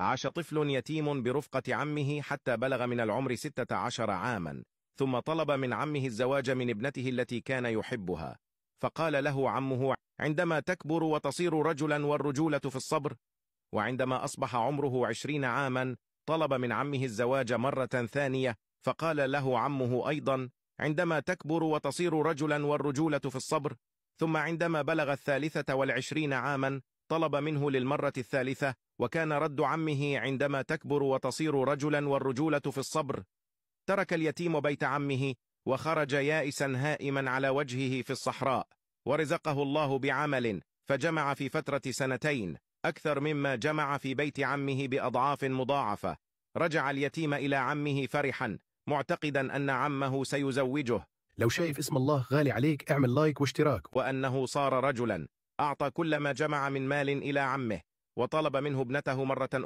عاش طفل يتيم برفقة عمه حتى بلغ من العمر 16 عاما، ثم طلب من عمه الزواج من ابنته التي كان يحبها، فقال له عمه: عندما تكبر وتصير رجلا والرجولة في الصبر. وعندما أصبح عمره 20 عاما طلب من عمه الزواج مرة ثانية، فقال له عمه أيضا: عندما تكبر وتصير رجلا والرجولة في الصبر. ثم عندما بلغ 23 عاما طلب منه للمرة الثالثة، وكان رد عمه: عندما تكبر وتصير رجلا والرجولة في الصبر. ترك اليتيم بيت عمه وخرج يائسا هائما على وجهه في الصحراء، ورزقه الله بعمل، فجمع في فترة سنتين أكثر مما جمع في بيت عمه بأضعاف مضاعفة. رجع اليتيم إلى عمه فرحا، معتقدا أن عمه سيزوجه. لو شايف اسم الله غالي عليك اعمل لايك واشتراك. وأنه صار رجلا، أعطى كل ما جمع من مال إلى عمه، وطلب منه ابنته مرة أخرى.